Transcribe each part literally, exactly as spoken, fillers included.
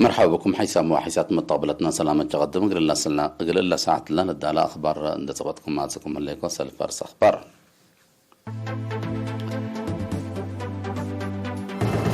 መርሐባ ብኩም ሐይሳም ወሐይሳት መተቅብለትና ሰላመት ጀቀድም እግል እለ ሰዓት ለነዳለ አኽባር እንዴ ጸበጥኩም አጽእኩም ህሌኮ ሰልፍ ፈርስ አኽባር።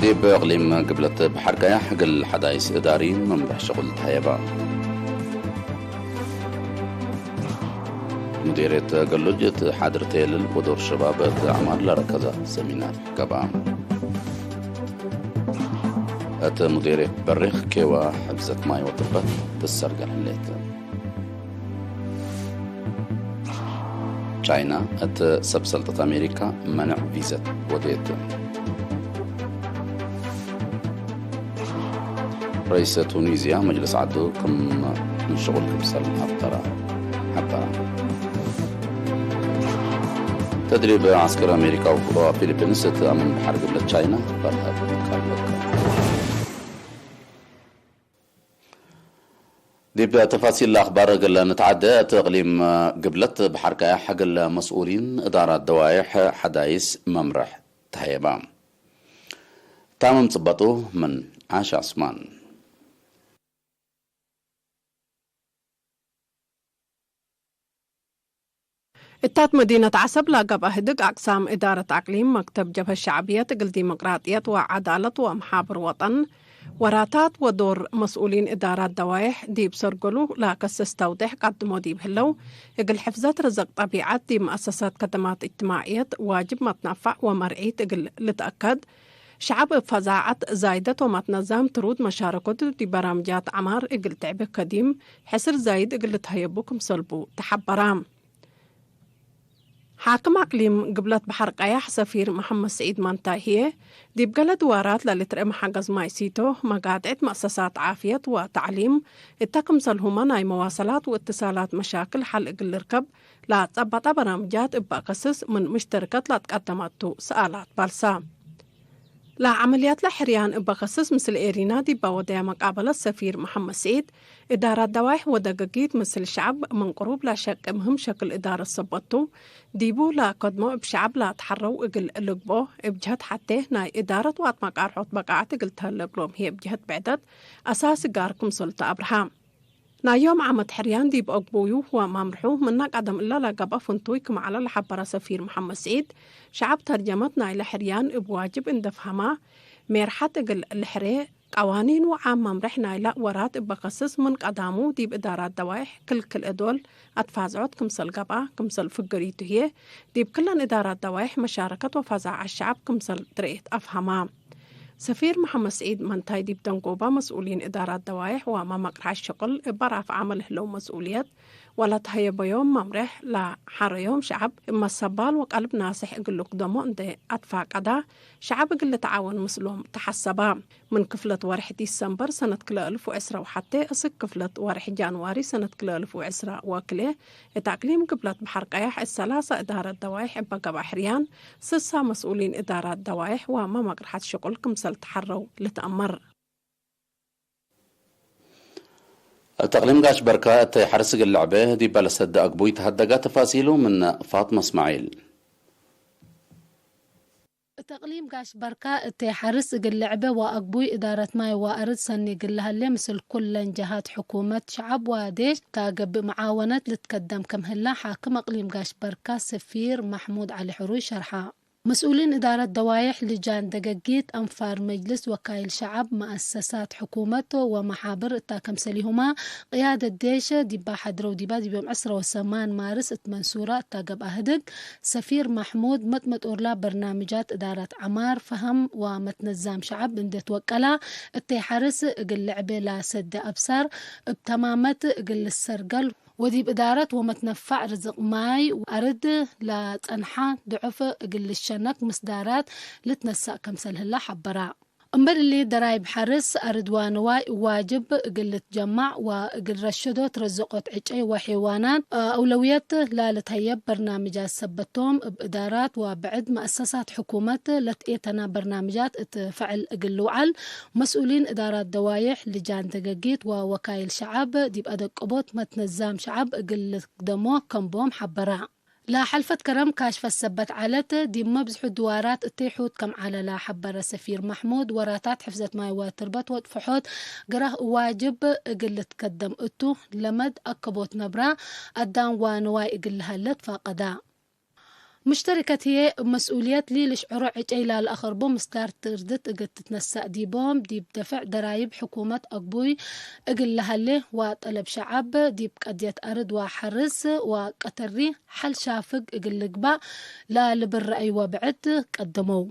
ዲብ እቅሊም ግብለት በሐር ቀያሕ እግል ሐዳይስ እዳሪ መምርሕ ሽቁል ተሀየበ። ሙዴርየት ገሉጅ እት ሓድር ቴልል ወዶር ሸባብ እት ዐማር ለረከዘ ሰሚናር ገብአ። እት ሙዴርየት በሪክ ኬዋ ሕፍዘት ማይ ወጥበት ትሰርገል ህሌት። ቻይና እት ሰብ ሰልጠት አሜሪካ መነዕ ቪዘት ወዴት። ረኢስ ቱኒዝያ መጅልስ ዐዱ ክም ምን ሽቁል ክምሰል አፍጠረ ሐበረ። ተድሪብ ዐስከር አሜሪካ ወፊሊፒንስ እት አምን በሐር ግብለት ቻይና በርሀት ካልበከ። ዲብ ተፋሲል ለአኽባር እግል ንትዓደ፣ እት እቅሊም ግብለት በሐር ቀያሕ እግል መስኡሊን እዳራት ደዋይሕ ሐዳይስ መምርሕ ተሀየበ። ታምም ጽበጡ ምን ዓሽ ዐስማን። እታት መዲነት ዐሰብ ለገብአ ህድግ አቅሳም እዳረት አቅሊም፣ መክተብ ጀብሀት ሸዕብየት እግል ዲሞቅራጥየት ወዐዳለት ወመሓብር ወጠን፣ ወራታት ወዶር መስኡሊን እዳራት ደዋይሕ ዲብ ሰርገሉ ለከስስ ተውዴሕ ቀድሞ ዲብ ህለው፣ እግል ሕፍዘት ርዝቅ ጠቢዐት ዲብ መአሰሳት ከደማት እጅትማዕየት ዋጅብ መትነፋዕ ወመርዒት እግል ልትአከድ፣ ሸዐብ እብ ፈዛዐት ዛይደት ወመትነዛም ትሩድ መሻረከቱ ዲብ በራምጃት ዐማር እግል ትዕቤ ከዲም ሕስር ዛይድ እግል ልትሀየቡ ክምሰልቡ ተሐበራ። ሓክም አቅሊም ግብለት በሐር ቀያሕ ሰፊር መሐመድ ስዒድ ማንታይ ህዬ፣ ዲብ ገሌ ድዋራት ለልትርኤ መሓገዝ ማይ ሲቶ፣ መጋጥዕት መአሰሳት ዓፍየት ወተዕሊም እተ ክምሰልሁመ ናይ መዋሰላት ወእትሳላት መሻክል ሐል እግል ልርከብ ለአጸበጠ በራምጃት እበ ከስስ ምን ምሽተርከት ለአትቀደመቱ ሰኣላት ባልሳ። ለዐመልያትለ ሕርያን እበ ከስስ ምስል ኤሪና ዲብ ወደያ መቃበለት ሰፊር መሐመድ ስዒድ፣ እዳራት ደዋይሕ ወደገጊት ምስል ሸዐብ ምን ቅሩብ ለሸቂ ምህም ሸክል እዳረት ሰበት ቱ፣ ዲቡ ለከድሞ እብ ሸዐብ ለአትሐረው እግል ልግብኦ፣ እብ ጀህት ሐቴ ናይ እዳረት ወአትመቃርሖት በቃዐት እግል ተህለ እግሎም ህዬ እብ ጀህት ብዕደት አሳሲ ጋር ክምሰል ተአብርሃ። ናይ ዮም ዓመት ሕርያን ዲብ አግቡዩ ወማምርሑ ምነ ቀደም እለ ለገብአ ፍንቱይ ክም ዐለ ለሐበረ ሰፊር መሐመድ ስዒድ፣ ሸዐብ ተርጀመት ናይለ ሕርያን እብ ዋጅብ እንዴ ፈሀማ፣ ሜርሐት እግል ልሕሬ፣ ቀዋኒን ወዓም መምርሕ ናይለ ወራት እበ ከስስ ምን ቀዳሙ ዲብ እዳራት ደዋይሕ ክልክል እዶል አትፋዝዖት ክምሰል ገብአ፣ ክምሰል ፍግሪቱ ህዬ ዲብ ክለን እዳራት ደዋይሕ መሻረከት ወፈዛዐት ሸዐብ ክምሰል ትርኤት አፍሀማ። ሰፊር መሐመድ ስዒድ መንታይ ዲብ ደንጎባ መስኡሊን እዳራት ደዋይሕ ወመመቅርሐት ሽቅል እበ ራፍዓመ ለህለው መስኡልየት ወለተሀየበዮም መምሬሕ ለሐረዮም ሸዐብ እብ መሰባል ወቀልብ ናስሕ እግል ልክደሞ እንዴ አትፋቀዳ፣ ሸዐብ እግል ልትዓወን ምስሎም ተሐሰባ። ምን ክፍለት ወርሕ ዲሰምበር ሰነት ክልኤ እልፍ ወዕስራ ወሐቴ እስክ ክፍለት ወርሕ ጃንዋሪ ሰነት ክልኤ እልፍ ወዕስራ ወክልኤ፣ እት አቅሊም ግብለት በሐር ቀያሕ እት ሰላሳ እዳረት ደዋይሕ እበ ገብአ ሕርያን፣ ስሳ መስኡሊን እዳራት ደዋይሕ ወመመቅርሐት ሽቁል ክምሰል ተሐረው ልትአመር። እት አቅሊም ጋሽ በርካ እተ ሐርስ እግል ለዐበ ዲበ ለሰደ አግቡይ ተሀደጋ። ተፋሲሉ ምን ፋጥመ እስማዒል። እት አቅሊም ጋሽ በርካ እተ ሐርስ እግል ለዐበ ወአግቡይ እዳረት ማይ ወአርድ ሰኒ እግል ለሀሌ ምስል ኩለን ጀሃት ሕኩመት፣ ሸዐብ ወዴሽ እታ ገብእ መዓወነት ልትከደም ክም ህላ ሓክም አቅሊም ጋሽ በርካ ሰፊር መሕሙድ ዐሊ ሕሩይ ሸርሐ። መስኡሊን እዳረት ደዋይሕ፣ ልጃን ደገጊት፣ አንፋር መጅልስ፣ ወካይል ሸዐብ፣ መአሰሳት ሕኩመት ወመሓብር እታ ክምሰሊሁማ ቅያደት ዴሽ ዲባ ሐድረው ዲባ ዲብ ዮም ዕስራ ወሰማን ማርስ እት መንሱራ እታ ገብአ ህድግ፣ ሰፊር ማሕሙድ መጥመጦርላ በርናምጃት እዳረት ዐማር፣ ፈሀም ወመትነዛም ሸዐብ እንዴ ትወቀላ፣ እተይ ሐርስ እግል ልዕቤ ለሰዴ አብሳር እብ ተማመት እግል ልሰርገል፣ ወዲብ እዳረት ወመትነፋዕ ርዝቅ ማይ አርድ ለጸንሐ ድዑፍ እግል ልሸነክ ምስዳራት ልትነሰእ ከምሰል ህላ ሐበራ። እምበል እሊ፣ ደራይብ ሐርስ አርድ ወንዋይ ዋጅብ እግል ልትጀማዕ ወእግል ረሽዶት ርዝቆት ዕጨይ ወሔዋናት አውለውየት ለልትሀየብ በርናምጃት ሰበት ቶም፣ እብ እዳራት ወብዕድ መአሰሳት ሕኩመት ለትኤተና በርናምጃት እት ፈዕል እግል ልውዓል፣ መስኡሊን እዳራት ደዋይሕ፣ ልጃን ደገጊት ወወካይል ሸዐብ ዲብ አደቅቦት መትነዛም ሸዐብ እግል ልክደሞ ከም ቦም ሐበራ። ለሐልፈት ከረም ካሽፈት ሰበት ዐለት፣ ዲብ መብዝሑ ድዋራት እተይ ሑት ከም ዐለ ለሐበረ ሰፊር መሕሙድ፣ ወራታት ሕፍዘት ማይ ወትርበት ወጥፍሖት ግራህ ዋጅብ እግል ልትከደም እቱ፣ ለመድ አከቦት ነብራ፣ አዳም ወንዋይ እግል ለሀለ ትፋቀዳ። ሙሽተሪከት ህዬ እብ መስኡልየት ሊልሽዕሮ ዕጨይ ላለአኸርቦ ምስዳር ትርድት እግል ትትነሳእ ዲቦም፣ ዲብ ደፈዕ ደራይብ ሕኩመት አግቡይ እግል ለሀሌ ወጠለብ ሸዐብ፣ ዲብ ቀድየት አርድ ወሐርስ ወቀተሪ ሐል ሻፍግ እግል ልግባእ ለልብል ረአይ ወብዕድ ቀደመው።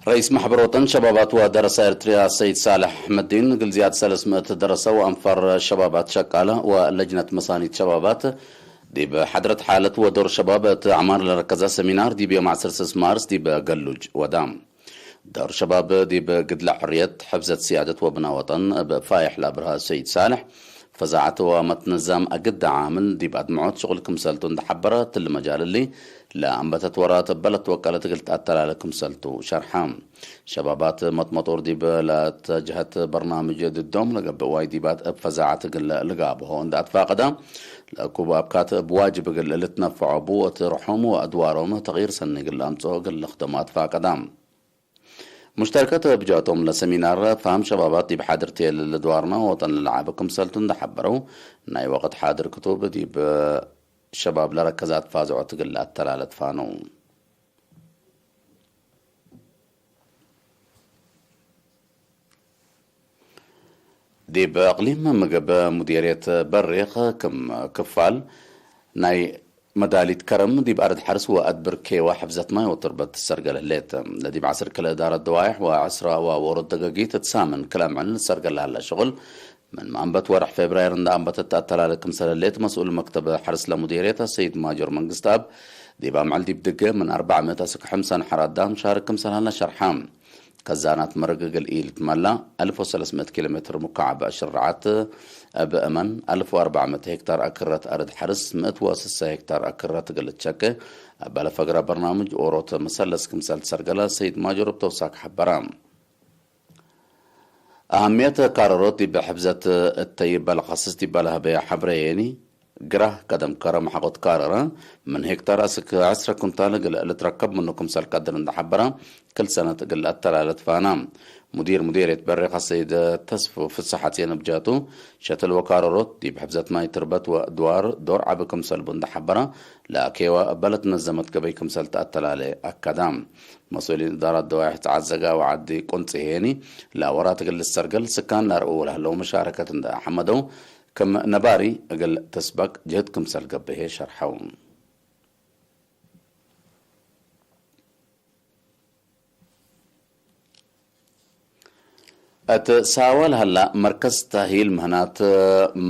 ረኢስ ማሕበር ወጠን ሸባባት ወደረሰ ኤርትርያ ሰይድ ሳልሕ አሕመዲን፣ እግል ዝያድ ሰለስ ምእት ደረሰ ወአንፋር ሸባባት ሸቃለ ወለጅነት መሳኒት ሸባባት ዲብ ሓድረት ሓለት ወዶር ሸባብ እት ዐማር ለረከዘ ሰሚናር ዲብ ዮም ዐሰርተ ስስ ማርስ ዲብ ገሉጅ ወዳ። ዶር ሸባብ ዲብ ግድለ ሕርየት፣ ሕፍዘት ስያደት ወብና ወጠን እብ ፋይሕ ለአብርሀ ሰይድ ሳልሕ፣ ፈዛዐት ወመትነዛም አግደ ዓምል ዲብ አድምዖት ሽቁል ክምሰልቱ እንደ ሐበረ፣ እትሊ መጃል እሊ ለአንበተት ወራት እበ ለትወቀለት እግል ተአተላለ ክምሰልቱ ሸርሐ። ሸባባት መጥመጦር ዲብ ለአተጅሀት በርናምጅ ድዶም ለገብእ ዋጅባት እብ ፈዛዐት እግል ልጋብሆ እንደ አትፋቀደ፣ ለእኩብ አብካት እብ ዋጅብ እግል ልትነፈዖ ቡ፣ እት ርሖም ወአድዋሮም ተቅይር ሰኒ እግል ለአምጽኦ እግል ልክደሞ አትፋቀደ። ሙሽተርከት ብጃቶም ለሰሚናር ፋም ሸባባት ዲብ ሓድር ቴል ለድዋርና ወጠን ለለዓበ ክምሰልቱ እንደ ሐበረው፣ ናይ ወቅት ሓድር ክቱብ ዲብ ሸባብ ለረከዛት ፋዝዖት እግል ለአተላለት ፋነው። ዲብ እቅሊም ምግብ ሙዴርየት በሬኽ ክም ክፋል ናይ መዳሊት ከረም ዲብ አርድ ሐርስ ወአድብር ኬዋ ሕፍዘት ማይ ወትርበት ትሰርገል ህሌት። ለዲብ ዐስር ክለ እዳረት ደዋይሕ ወዐስራ ወወሮት ደገጊት እት ሳምን ክለ አምዕል ልሰርገል ለሀለ ሽቁል፣ ምን አንበት ወርሕ ፌብራይር እንደ አንበተት ተአተላለ ክምሰል ህሌት መስኡል መክተብ ሐርስ ለሙዴርየት አሰይድ ማጆር መንግስትአብ፣ ዲብ አምዕል ዲብ ድገ ምን አርበዕ ምእት አስክ ሕምሰን ሐር አዳም ሻርክ ክምሰል ሀለ ሸርሐ። ከዛናት መርግ እግል ኢልትመላ፣ አልፍ ወሰለስ ምእት ኪሎ ሜትር ሙካዐብ አሽርዓት እብ እመን፣ አልፍ ወአርበዕ ምእት ሄክታር አክረት አርድ ሐርስ፣ ምእት ወስሰ ሄክታር አክረት እግል ልትሸቄ፣ እበ ለፈግረ በርናምጅ ኦሮት መሰለስ ክምሰል ትሰርገለ ሰይድ ማጆር እብ ተውሳክ ሐበረ። አህምየት ካረሮት ዲብ ሕፍዘት እተይ እበ ለከስስ ዲበ ለሀበየ ሐብሬ የኒ፣ ግራህ ቀደም ከረም ሐቆት ካረረ፣ ምን ሄክታር አስክ ዐስረ ኩንታል እግል ልትረከብ ምኑ ክምሰል ቀድር እንደ ሐበረ፣ ክል ሰነት እግል ለአተላለት ፋና። ሙዲር ሙዴርየት በሬ ከሰይድ ተስፉ ፍሰሐ ጼን እብ ጃቱ፣ ሸትል ወካረሮት ዲብ ሕፍዘት ማይ ትርበት ወድዋር ዶር ዐቢ ክምሰል ቡ እንደ ሐበረ፣ ለአኬዋ እበ ለትነዘመት ገበይ ክምሰል ተአተላለ አከዳ። መስኡሊን እዳራት ደዋይሕ ጸዓት ዘጋ ወዐዲ ቁንጽ ህዬኒ፣ ለወራት እግል ልሰርገል ስካን ለአርኡ ወለህለው መሻረከት እንደ አሐመደው፣ ክም ነባሪ እግል ትስበቅ ጅህድ ክምሰል ገብእ ሸርሐው። እት ሳወ ለሀላ መርከዝ ተእሂል ምህናት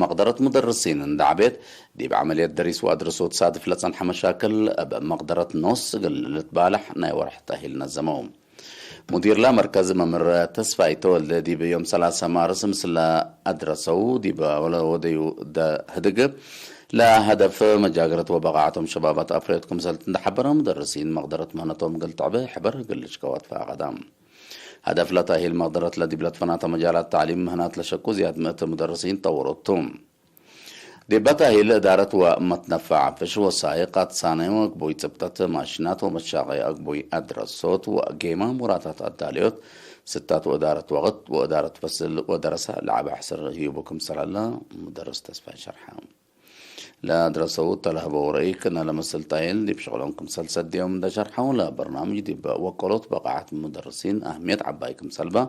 መቅደረት ሙደርሲን እንደ ዐቤት፣ ዲብ ዐመልየት ደሪስ ወአድርሶት ሳድፍ ለጸንሐ መሻክል እብ መቅደረት ኖስ እግል ልትባለሕ ናይ ወርሕ ተእሂል ነዘመው። ሙዲርለ መርከዝ መምህር ተስፋይ ተወልደ ዲብ ዮም ሰላሰ ማርስ ምስለ አድረሰው ዲብ ወደዩ ህድግ ለሀደፍ መጃገረት ወበቃዓቶም ሸባባት አፍረዮት ክምሰልት እንደ ሐበረ፣ ሙደርሲን መቅደረት ምህነቶም እግል ትዕበ ሕበር እግል ልሽከው አትፋቀደ። ሀደፍ ለተእሂል መቅደረት ለዲብ ለትፈናተ መጃላት ተዕሊም ምህናት ለሸቁ ዝያድ ምእት ሙደርሲን ጠውሮቱ። ዲበ ተእሂል እዳረት ወመትነፈዕ ፍሽ ወሳይቅ አትሳኔ ወግቡይ ጽብጠት ማሽናት ወመሻቀይ አግቡይ አድረሶት ወጌማም ወራታት አዳልዮት ስታት ወእዳረት ወቅት ወእዳረት ፈስል ወደረሰ ለዐበ ሕስር ህዩቡ ክምሰል ሀለ ሙደርስ ተስፋይ ሸርሐ። ለአድረሰው እተ ለሀበው ረአይ ክእነ ለመስል ጣይል ዲብ ሸቅሎም ክምሰል ሰድዮም እንደ ሸርሐው፣ ለበርናምጅ ዲብ ወቀሎት በቃዓት ሙደርሲን አህምየት ዐባይ ክምሰል በ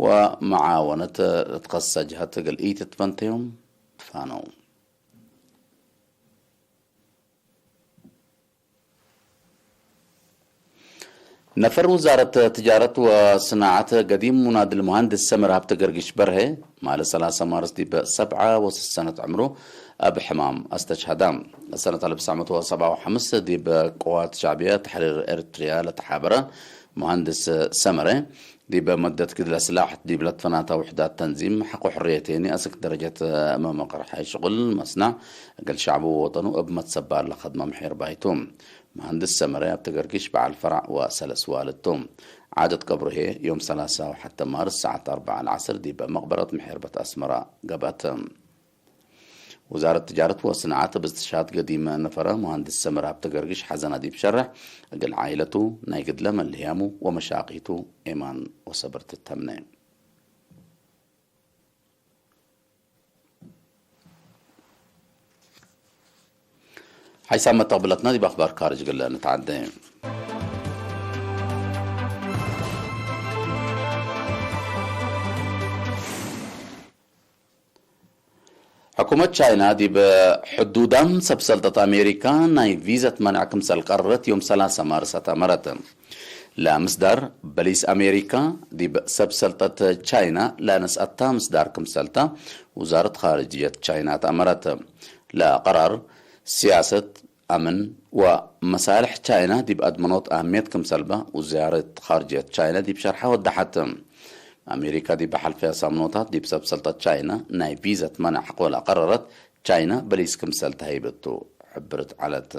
ወመዓወነት ለትከሰ ጀሀት እግል ኢትትፈንተዮም ትፋነው። ነፈር ውዛረት ትጃረት ወስናዐት ገዲም ሙናድል ሙሃንድስ ሰመር ሀብተ ገርጊሽ በርሄ፣ ማለ ሰላሰ ማርስ ዲብ ሰብዐ ወስስ ሰነት ዕምሩ እብ ሕማም አስተሽሀዳ። ሰነት አልፍ ትስዕ ምእት ወሰብዐ ወሐምስ ዲብ ቅዋት ሸዕብየ ተሕሪር ኤርትርያ ለተሓበረ ሙሃንድስ ሰመረ፣ ዲብ መደት ግድለ ስላሕ ዲብ ለትፈናተ ውሕዳት ተንዚም ሐቆ ሕርየት የኒ አስክ ደረጀት መመቅርሐ ሽቁል መስናዕ እግል ሸዕቡ ወወጠኑ እብ መትሰባር ለከድመ ምሒር ባይቱ። መሀንድስ ሰመረ አብተ ገርጊሽ በዐል ፈራዕ ወሰለስ ዋልድ ቱ። ዓደት ቀብሩ ህዬ ዮም ሰላሳ ወሐተ ማርስ ሰዓት አርበዕ ለዐስር ዲብ መቅበረት ምሒርበት አስመረ ገብአት። ውዛረት ትጃረት ወስንዓት እብ እስትሽሃድ ገዲም ነፈረ መሃንድስ ሰመር ሀብተገርግሽ ሐዘነ ዲብ ሸርሕ፣ እግል ዓኢለቱ ናይ ግድለ መልህያሙ ወመሻቂቱ ኤማን ወሰብር ትተምነ። ሓይሳም መተቅብለትና ዲብ አኽባር ካርጅ እግል ንትዓዴ። ሕኩመት ቻይና ዲብ ሕዱዳም ሰብ ሰልጠት አሜሪካ ናይ ቪዘት መንዕ ክምሰል ቀረረት ዮም ሰላሰ ማርስ አትአመረት። ለምስዳር በሊስ አሜሪካ ዲብ ሰብ ሰልጠት ቻይና ለነስአታ ምስዳር ክምሰልታ ውዛረት ኻርጅየት ቻይና አትአመረት። ለቀራር ሲያሰት አምን ወመሳልሕ ቻይና ዲብ አድመኖት አህምየት ክምሰልበ ውዛረት ኻርጅየት ቻይና ዲብ ሸርሐ ወደሐት። አሜሪካ ዲብ ሐልፈየ ሳምኖታት ዲብ ሰብ ሰልጠት ቻይና ናይ ቪዘት መነዕ ሐቆ ለአቀረረት ቻይና በሊስ ክምሰል ተሀይበቱ ሕብርት ዐለት።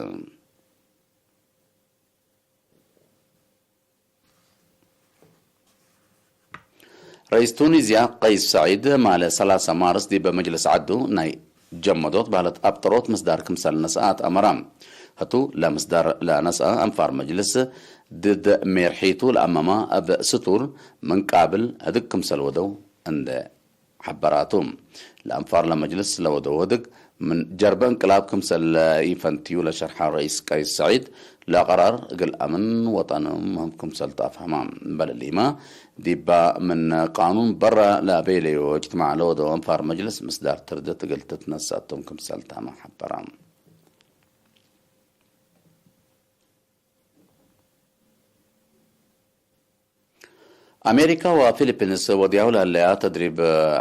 ረኢስ ቱኒዝያ ቀይስ ሰዒድ ማለ ሰላሰ ማርስ ዲብ መጅልስ ዐዱ ናይ ጀመዶት በህለት አብጠሮት ምስዳር ክምሰል ነስአ አትአመረ። ህቱ ለምስዳር ለነስአ አንፋር መጅልስ ድድ ሜርሒቱ ለአመመ እብ ስቱር ምን ቃብል ህድግ ክምሰል ወደው እንዴ ሐበራቱ። ለአንፋር ለመጅልስ ለወደው ህድግ ምን ጀርበ እንቅላብ ክምሰል ለኢፈንትዩ ለሸርሐ ረኢስ ቀይስ ሰዒድ፣ ለቀራር እግል አምን ወጠን ምህም ክምሰል ተአፍሀመ። እምበል እሊመ፣ ዲባ ምን ቃኑን በረ ለአቤለዩ እጅትማዕ ለወደው አንፋር መጅልስ ምስዳር ትርድት እግል ትትነሰአቶም ክምሰል ተመ ሐበረ። አሜሪካ ወፊሊፒንስ ወድያሁ ለህለያ ተድሪብ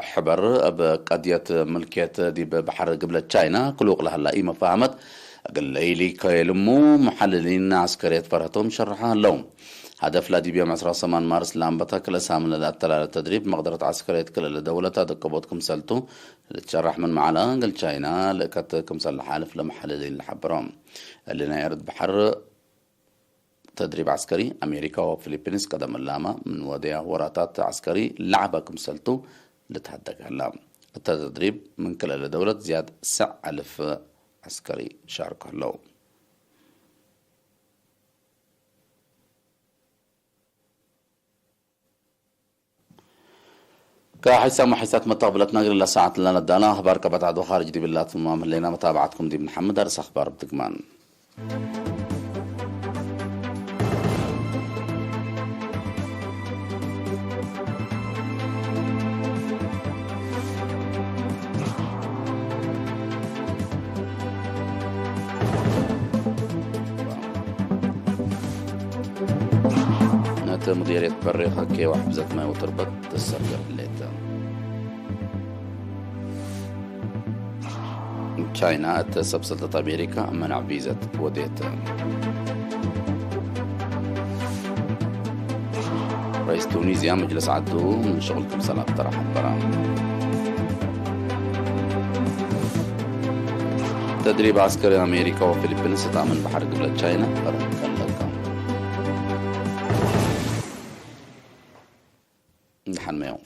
ሕበር እብ ቀድየት ምልክየት ዲብ በሐር ግብለት ቻይና ክሉቅ ለህላ ኢመፋሀመት እግል ኢሊከየልሙ መሐልሊን ዐስከርየት ፈርሀቶም ሸርሐ ህለው። ሀደፍላ ዲብ ዮም ዕስራ ወሰማን ማርስ ለአንበተ ክልኤ ሳምን ለለአተላለ ተድሪብ መቅደረት ዐስከርየት ክልኤ ደውለት አደቀቦት ክምሰልቱ ልትሸረሕ ምን መዓላ እግል ቻይና ልእከት ክምሰል ለሓልፍ ለመሐልሊን ለሐበሮ። እሊ ናይ አርድ በሐር ተድሪብ ዐስከሪ፣ አሜሪካ ወፊሊፒንስ ቀደም እላመ ምን ወደያ ወራታት ዐስከሪ ለዐበ ክምሰልቱ ልትሀደግ ሀላ። እተ ተድሪብ ምን ክልኤ ደውለት ዝያድ ሰዕ አልፍ ዐስከሪ ሻርኮ ህለው። ከሐይሳም ወሐይሳት መተቅብለትነ እግል ለሰዓት ለነዳለ አኽባር ከበድ ዐዱ ኻርጅ ዲብላ ትማም ህሌና መታብዐትኩም ዲብ ነሐምድ። አርስ አኽባር ብትግማን። እት ሙዴርየት በሬ ሐኬ ወሕፍዘት ማይ ወትርበት ትሰገር ህሌት። ቻይና እት ሰብ ሰልጠት አሜሪካ መናዕ ቪዘት ወዴት። ረኢስ ቱኒዝያ መጅለስ ዐዱ ምን ሽቅል ክምሰል አብጠረ ሐበረ። ተድሪብ ዐስከሪ አሜሪካ ወፊሊፒንስ እት አምን በሐር ግብለት ቻይና ፈርም ከለቀ። ደሐን መየው።